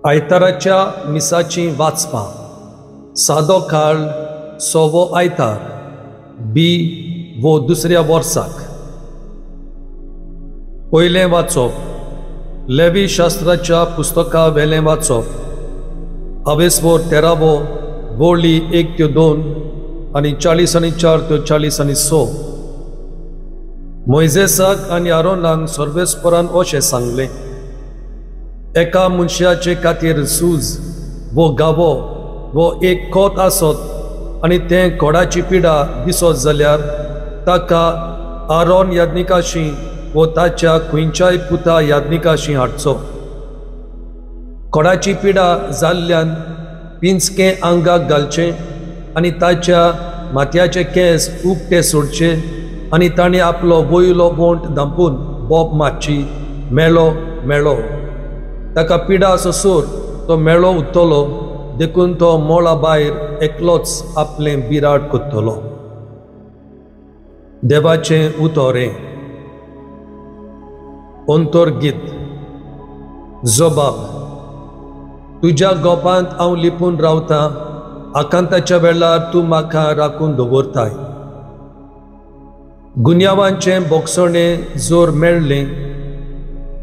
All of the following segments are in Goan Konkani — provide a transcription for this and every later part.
आयताराच्या मिसाचीं वाचपां. सादो काळ सवो आयतार बी वो दुसऱ्या वर्साक. पयलें वाचप लेवी शास्त्राच्या पुस्तका वेलें वाचप. अवेस्वोर 13 वोळी 1 ते 2 आनी 44 ते 46. मोयजेसाक आनी आरोनाक सर्वेस्परान अशें सांगलें, एका मनशाचे खातीर सूज वो गावो वो एक कोत आसत आनी तें कोडाची पिडा दिसत जाल्यार ताका आरोन याज्ञिकाशी वो ताच्या खंयच्याय पुता याज्ञिकाशी हाडचो. कोडाची पिडा जाल्ल्यान पिंचकें आंगाक घालचें आनी ताच्या माथ्याचे केंस उकते सोडचे आनी ताणें आपलो वयलो वोंट धांपून बोब मारची, मेळो मेळो. ताका पिडा आसोसर तो मेळो उरतलो, देखून तो मोळा भायर एकलोच आपलें बिराड करतलो. देवाचें उतोरें. अंतर्गीत. जबाब. तुज्या गोपांत हांव लिपून रावतां, आकांताच्या वेळार तूं म्हाका राखून दवरताय. गुन्यांवांचें बोगसणें जोर मेळ्ळें,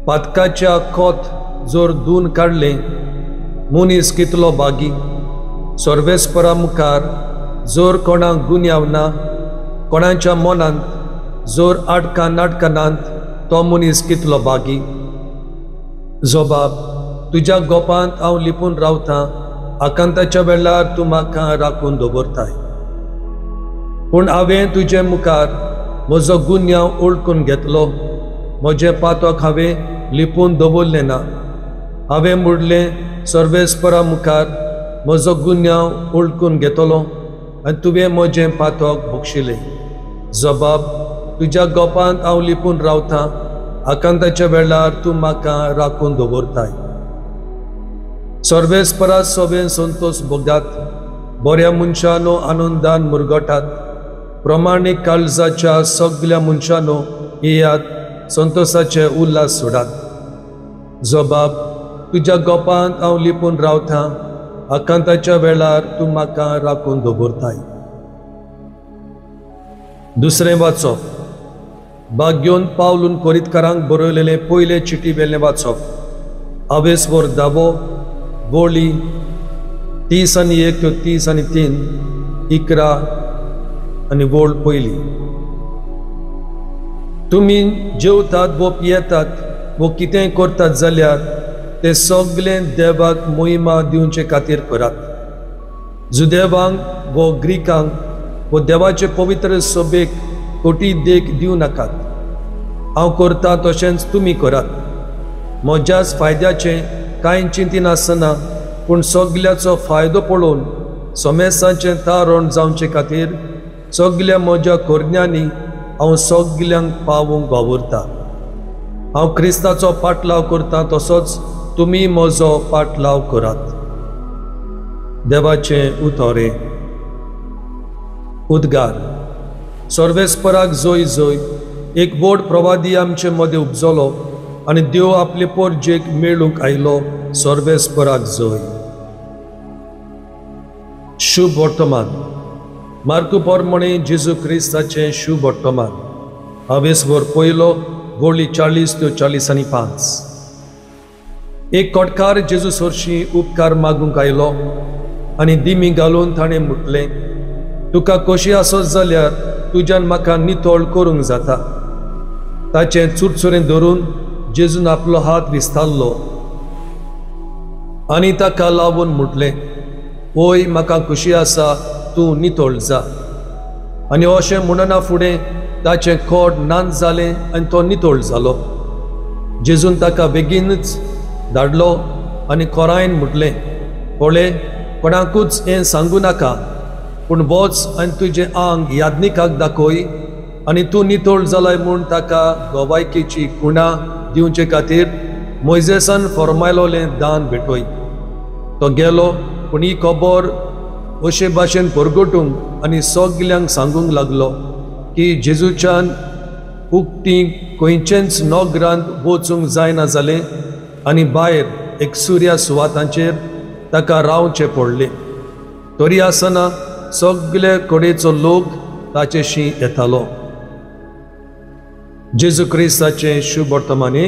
पातकाच्या खोत जोर धुवन काडलें, मनीस कितलो बागी. सर्वेस्परा मुखार जोर कोणाक गुन्यांव ना, कोणाच्या मनांत जोर आडकां नाटकां, तो मनीस कितलो बागी. जबाब. तुज्या गोपांत हांव लिपून रावतां, आकांताच्या वेळार तूं म्हाका राखून दवरताय. पूण हांवें तुजे मुखार म्हजो गुन्यांव ओळखून घेतलो, म्हजें पातक हांवें लिपून दवरलें ना. हांवें म्हणलें, सर्वेस्परा मुखार म्हजो गुन्यांव ओळखून घेतलो आनी तुवें म्हजें पातक बक्षिलें. जबाब. तुज्या गोपांत हांव लिपून रावतां, आकांताच्या वेळार तूं म्हाका राखून दवरताय. सर्वेस्परा सोबेन संतोष भोगात, बऱ्या मनशानो आनंदान मुरगटात. प्रमाणीक काळजाच्या सगल्या मनशानो येयात, संतोषाचे उल्हास सोडात. जबाब. तुज्या गोपांत हांव लिपून रावतां, आकांताच्या वेळार तूं म्हाका राखून दवरताय. दुसरें वाचप. भाग्योन पावलून कोरीतकारांक बरयलेलें पयले चिटी वेलें वाचप. अवेस्वर 10 वोळी 31 ते 33, 11 आनी वोळ पयली. तुमी जेवतात वो पियेतात वो कितेंय करतात जाल्यार ते सगळें देवाक मोहिमा दिवचे खातीर करात. जुदेवांक वो ग्रीकांक वो देवाचे पवित्र सभेक खोटी देख दिवं नाकात. हांव करता तशेंच तुमी करात. म्हज्याच फायद्याचें कांय चिंतिनासतना पूण सगल्याचो फायदो पळोवन समेसाचें तारण जावचे खातीर सगल्या म्हज्या करण्यांनी हांव सगल्यांक पावूंक वावुरता. हांव क्रिस्ताचो पाटलाव करता तसोच तुमी म्हजो पाटलाव करात. देवाचें उतोरें. उद्गार. सर्वेस्पराक जोय जोय. एक व्हड प्रवादी आमचे मदें उपजलो आनी देव आपले पोरजेक मेळूंक आयलो. सर्वेस्पराक जोय. शुभ वर्तमान. मार्कू पोरमणे जेजू क्रिस्ताचें शुभ वर्तमान. अवेस्वर 1 वोळी 40 ते 45. एक कोटकार जेजू सरशी उपकार मागूंक आयलो आनी दिमी घालून ताणें म्हटलें, तुका कशी आसत जाल्यार तुज्यान म्हाका नितळ करूंक जाता. ताचें चुरचुरें धरून जेजून आपलो हात विस्तारलो आनी ताका लावून म्हटलें, ओय म्हाका खुशी आसा, तूं नितळ जा. आनी अशें म्हणना फुडें ताचें खोड नाच जालें आनी तो नितळ जालो. जेजून ताका बेगीनच धाडलो आनी खोरायन म्हटलें, पळय कोणाकूच हें सांगू नाका, पूण वच आनी तुजें आंग याज्ञिकाक दाखय आनी तूं नितळ जालाय म्हूण ताका गवायकेची खुणा दिवचे खातीर मोयजेसान फर्मायलोलें दान भेटय. तो गेलो, पूण ही खबर अशे भाशेन परगटूंक आनी सगल्यांक सांगूंक लागलो की जेजूच्यान उक्ती खंयचेंच नगरांत वचूंक जायना जालें आनी भायर एकसुऱ्या सुवातांचेर ताका रावचें पडलें. तरी आसतना सगळे कडेचो लोक ताचेशी येतालो. जेजू क्रिस्ताचें शुभ वर्तमानी.